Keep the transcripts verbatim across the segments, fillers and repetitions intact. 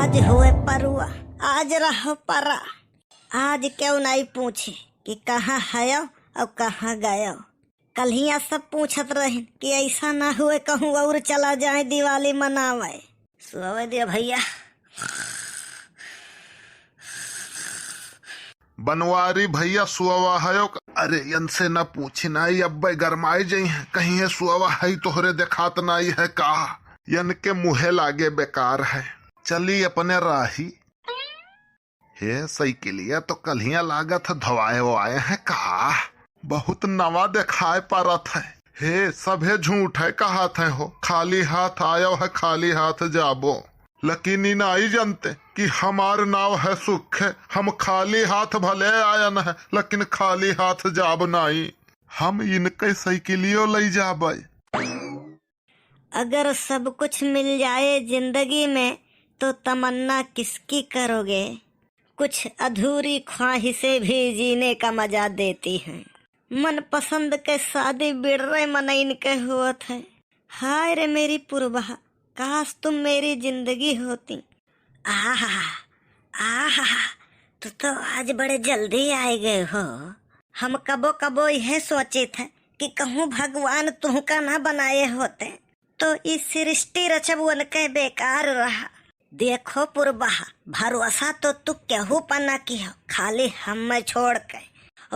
आज हुए परुआ, आज रहो परा। आज केहू नाई पूछे कि कहाँ हयो और कहाँ गयो। कल्हिया सब पूछत रहिन कि ऐसा ना हुए कहूँ और चला जाए दिवाली मनावे। सोवे दिया भैया। बनवारी भैया सुअवा हयो क-, अरे, यन से न पूछी नाई, अब्बे गरमाई जई है, कहीं है सुअवा है तोहरे देखात नाई है का? यन के मुहे लागे बेकार है। चली अपने राही। हे, साइकिलिया तो कल्हिया लागत है धोआए ओआए है का? बहुत नवा देखाए परत है। हे, सभे झूठ है, कहत है हो, खाली हाथ आयो है, खाली हाथ जाबो। लेकिन ई नाई जानते कि हमार नाव है सुख है। हम खाली हाथ भले आयन है, लेकिन खाली हाथ जाब नाई। हम इनके साइकिलियो लई जाबे। अगर सब कुछ मिल जाए जिंदगी में, तो तमन्ना किसकी करोगे? कुछ अधूरी ख्वाहिशें भी जीने का मजा देती हैं। मनपसंद के शादी बिड़रे मनइन के होत है। हाय रे मेरी पुरबहा, काश तुम मेरी जिंदगी होती। आहा, आहा, तू तो आज बड़े जल्दी आए गए हो। हम कबो कबो यह सोचित है कि कहूँ भगवान तुहका ना बनाए होते, तो ई सृष्टि रचबुअन के बेकार रहा। देखो पुरबहा, भरोसा तो तू केहू पर ना किहो, खाली हम्मे छोड़ के।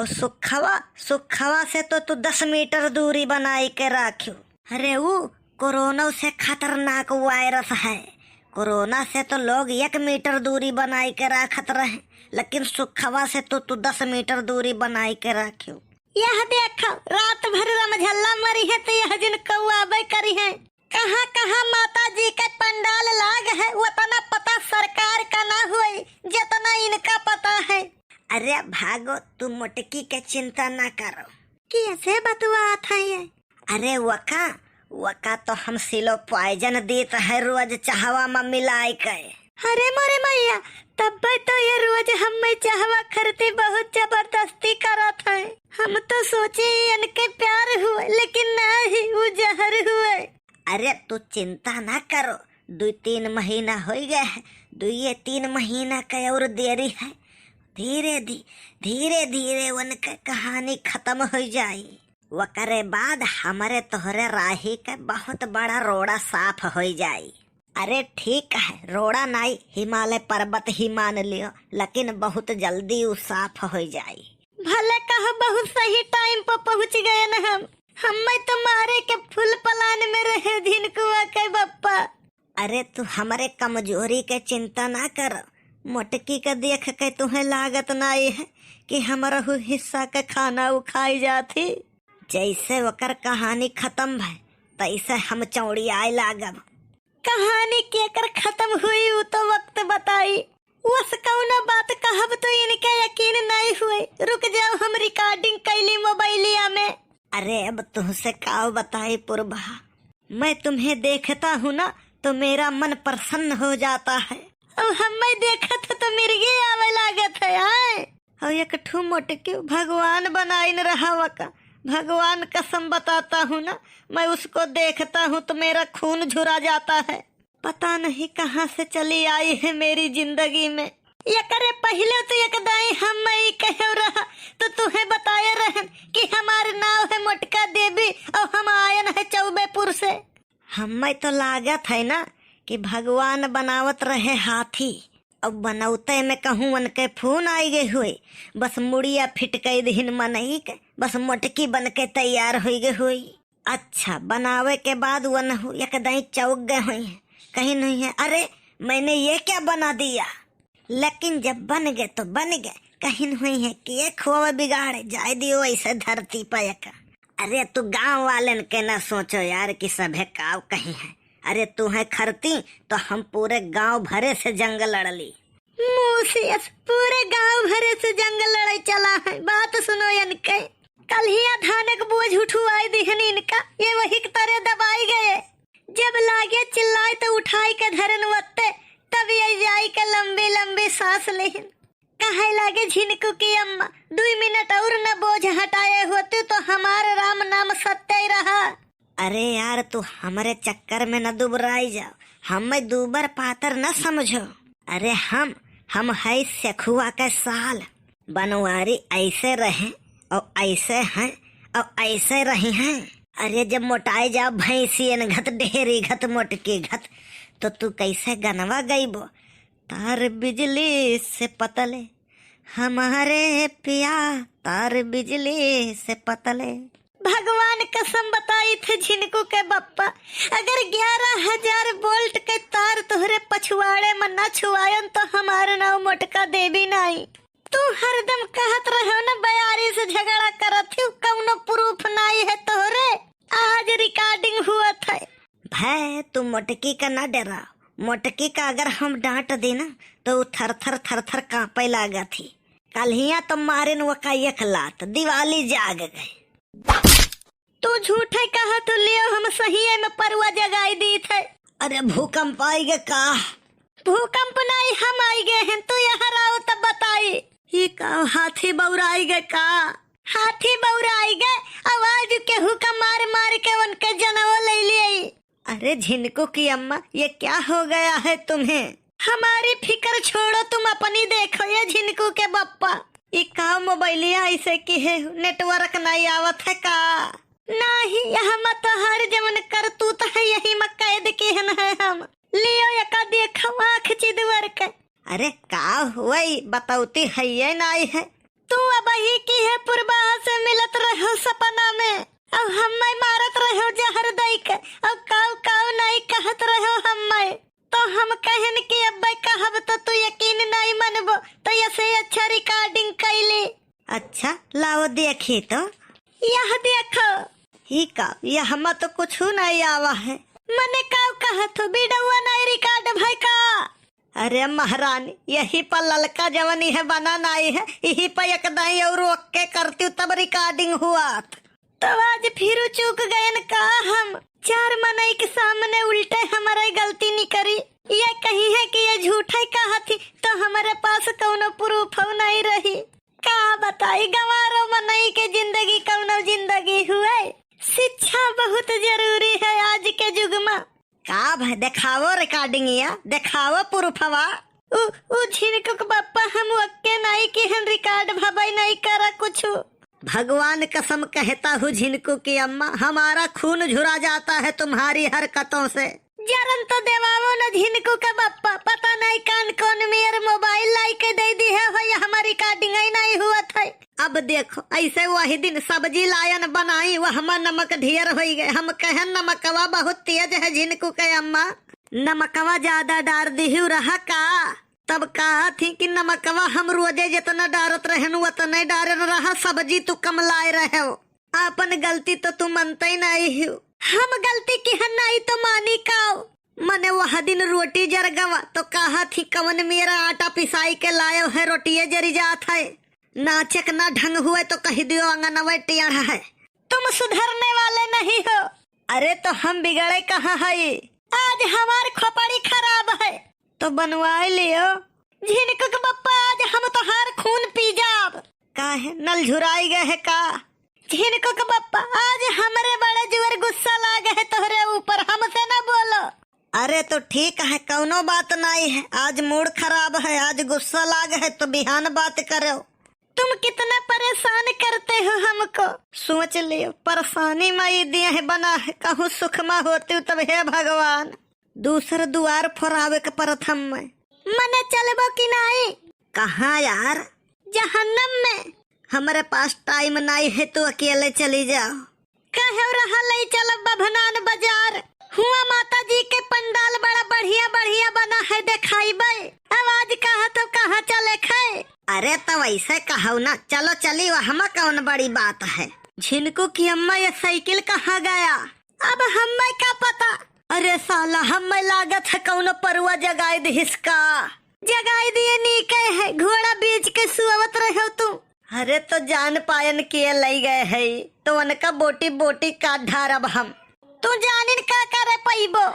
और सुखवा, सुखवा से तो तू दस मीटर दूरी बनाई के राखियो। अरे, ऊ कोरोना से खतरनाक वायरस है। कोरोना से तो लोग एक मीटर दूरी बनाई के राखत रहे, लेकिन सुखवा से तो तू दस मीटर दूरी बनाई के राखियो। यह देखो, रात भर रमझल्ला मरी है, तो यह जिन कौआबे करी है। कहाँ कहाँ माता जी के पंडाल लाग है, उतना पता सरकार का ना होई, जितना इनका पता है। अरे भागो, तू मोटकी के चिंता ना करो। कैसे बतुआत है ये? अरे वका, वका तो हम सिलो poison देत है रोज चाहवा में मिलाई के। अरे मोरे मैया, तब्बे तो ये रोज हम्मे चाहवा खरती बहुत जबरदस्ती करत है। हम तो सोचे इनके प्यार हुए, लेकिन नहीं, वो जहर हुए। अरे तू चिंता ना करो, दुई तीन महीना होई गए है, दुइये तीन महीना के और देरी है। धीरे धी-, धीरे धीरे उनके कहानी खत्म होई जाई। वकरे बाद हमरे तोहरे राही के बहुत बड़ा रोड़ा साफ होई जाई। अरे ठीक है, रोड़ा नाई, हिमालय पर्वत ही मान लियो, लेकिन बहुत जल्दी उ साफ होई जाई। भले कहो, बहुत सही time पर पहुँच गए न हम। हम्मे तो मारे के full plan में रहे झिनकुआ के बप्पा। अरे तू हमरे कमजोरी के चिंता ना कर, मोटकी के देख के तुहे लागत नाई है कि हमरहू हिस्सा के खाना उ खाई जात ही। जैसे ओकर कहानी खत्म भय, तैसे हम चौड़ियाए लागब। कहानी केकर खत्म हुई, उ तो वक्त बताई। वस कौनो बात कहब तो इनके यकीन नाई हुए। रुक जाओ, हम recording कैली मोबाइलिया में। अरे अब तुमसे काव बताई पुरबहा, मैं तुम्हें देखता हूँ ना तो मेरा मन प्रसन्न हो जाता है। अब हम्मे देखत है तो मिर्गी आवे लागत है, आए। और एक ठू मोटकी भगवान बनाइन रहा वका। भगवान कसम बताता हूँ ना, मैं उसको देखता हूँ तो मेरा खून झुरा जाता है। पता नहीं कहाँ से चली आई है मेरी जिंदगी में। एकरे पहिले तो एक दाई हम्मे ई कहे रहा तो तुहे बताए रहन कि हमार नाव है मोटका देवी और हम आयन है चौबेपुर से। हम्मे तो लागत है ना कि भगवान बनावत रहे हाथी, अब बनौते में कहूँ उनके फोन आई गए हुए, बस मुड़िया फिटकई दिहिन मनई के, बस मोटकी बन के तैयार होई गए हुई। अच्छा, बनावे के बाद वनहु एक दाई चौक गए हुई हैं, कहिन हुई हैं, "अरे, मैंने ये क्या बना दिया?" लेकिन जब बन गए तो बन गए, कहिन हुई हैं कि "ये खोवा बिगाड़े, जाए दियो ऐसे धरती पर एक।" अरे, तू गांव वालन के ना सोचो यार कि सभे काव कहीं है। अरे, तू है खरती तो हम पूरे गांव भरे से जंग लड़ली। मूसियस, पूरे गांव भरे से जंग लड़े चला है। बात सुनो इनके। कल्हिया धानक बोझ उठुआई दिहन इनका, ये वही के तरे दबाई गए। जब लागे चिल्लाए तो उठाई के धरन वत्ते, तब ये जाई के लंबी लंबी सांस लेहिन। कहे लागे झिनकू की अम्मा, "दुई मिनट और न बोझ हटाए होती तो हमार राम नाम सत्य ही रहा।" अरे यार, तू हमरे चक्कर में न दुबराई जाओ, हमें दूबर पातर न समझो। अरे हम, हम है सखुआ के साल। बनवारी ऐसे रहे और ऐसे हैं और ऐसे रही हैं। अरे जब मोटाए जाओ भैंसियन घत, डेहरी घत, मोटकी घत, तो तू कैसे गनवा गईबो? तार बिजली से पतले हमारे पिया, तार बिजली से पतले। भगवान कसम बताई थे झिनकू के बप्पा, अगर ग्यारह हजार वोल्ट के तार तोहरे पछुआड़े में न छुआयन तो हमार नाव मोटका देवी नाई। तू हरदम कहत रहो न बयारी से झगड़ा करत ही, कौनो प्रूफ नाई है तोहरे। आज रिकॉर्डिंग हुआ था। भय तू मोटकी का ना डरा, मोटकी का अगर हम डांट दी ना तो उ थर थर थर थर कांपे लागत ही। कल्हिया तो मारिन वका एक लात, दिवाली जाग गई। तू झूठे कहत हो लियो, हम सही में परुआ जगाई दी थे। अरे भूकंप आई गे का? भूकंप नाई, हम आई गए हैं, तू यहाँ रहो तब बताई। ई का हाथी बौराई गे का? हाथी बौराई गे, आवाज केहू का मार मार के उनके जनवो ले लिए। अरे झिनकू की अम्मा, ये क्या हो गया है तुम्हें? हमारी फिक्र छोड़ो, तुम अपनी देखो। ये झिनकू के बप्पा, ई का मोबाइलिया ऐसे की है, नेटवर्क नहीं आवत है का? नहीं, यह मत हर जवन करतूत है, यही में कैद किहन है हम। लियो एका देखो आँख चिदवर के। अरे का हुई, बतौती है ये नाई है। तू अबही की है पुरबाह से मिलत रहो सपना में, अब हम्मे मारत रहो जहर दई के, अब काऊ काऊ नाई कहत रहो हम्मे। तो हम कहन कि अब्बे कहब तो तू यकीन नाई मनबो, तो ऐसे अच्छा रिकॉर्डिंग कैली। अच्छा लाओ देखी तो। यह देखो। ही का, यह में तो कुछ नहीं आवा है। मने काऊ कहत हो, बीडौआ नाई रिकॉर्ड भई का? अरे महारानी, यही पर ललका जवन इहे बना नाई है, यही पर एक दाई और ओके करती तब रिकॉर्डिंग हुआत। तो आज फिर चूक गयन का हम? चार मनई के सामने उल्टे हमरे गलती निकरी। ये कही है कि ये झूठे कहत ही, तो हमरे पास कौनो प्रूफ नहीं रही। का बताई, गंवारो मनई के जिंदगी कौनो जिंदगी हुए। शिक्षा बहुत जरूरी है आज के युग में। का भ-, देखावो रिकॉर्डिंगिया, देखावो प्रूफवा। उ, उ झिनकू के बप्पा, हम ओके नाई किहन, रिकॉर्ड भबई नाई करा कुछु। भगवान कसम कहता हूँ झिनकू की अम्मा, हमारा खून झुरा जाता है तुम्हारी हरकतों से। जरन तो देवावो न झिनकू के बप्पा, पता नाई कान कौन मेर मोबाइल लाई के दे दी है, होई हमारी रिकॉर्डिंग ही नाई हुआ था। अब देखो, ऐसे वही दिन सब्जी लायन बनाई, वह में नमक ढेर होई गए। हम कहन नमकवा बहुत तेज है झिनकू के अम्मा, नमकवा ज्यादा डार दिहु रहा का? तब कहा थी कि नमकवा हम रोजे जितना डारत रहन उतने डारन रहा, सब्जी तू कम लाए रहे हो। आपन गलती तो तू मनते नहीं हो। हम गलती किहन नाई तो मानी काओ? मने वह दिन रोटी जर गवा तो कहा थी कवन मेरा आटा पिसाई के लायो है, रोटिये जरी जात है। नाचक ना ढंग हुए तो कह दियो अंगनवे टेढ़ है। तुम सुधरने वाले नहीं हो। अरे तो हम बिगड़े कहाँ है? आज हमार खोपड़ी खराब है। तो बनवाए लियो। झिनकू के बप्पा, आज हम तोहार खून पी जाब। काहे, नल झुराई गए है का? झिनकू के बप्पा, आज हमरे बड़े जुअर गुस्सा लाग है तोहरे ऊपर, हमसे ना बोलो। अरे तो ठीक है, कौनो बात नहीं है, आज मूड खराब है, आज गुस्सा लाग है तो बिहान बात करो। तुम कितना परेशान करते हो हमको। सोच लियो, परेशानी में ये दिए है बना है, कहूँ सुख में होती तब हे भगवान। दूसर दुआर फोरावे के परत हम में। मने चलबो कि नाई? कहाँ यार? जहन्नम में। हमरे पास टाइम नाई है, तू अकेले चली जाओ। कहे रहा ले चलब बभनान बाजार, हुआ माता जी के पंडाल बड़ा बढ़िया बढ़िया बना है, देखाइबे। अब आज कहा तो कहाँ चले खे? अरे तो वैसे कहो ना, चलो चली, वहमा कौन बड़ी बात है। झिनकू की अम्मा, ये साइकिल कहाँ गया? अब हमें का पता। अरे साला, हमें लागत है कौनो परुआ जगाई दिहिस का। जगाई दिए नीके है, घोड़ा बीच के सुअवत रहो तू। अरे तो जान पायन किए लई गए है, तो उनका बोटी बोटी काट ढारब हम। तू जानिन का करे पइबो।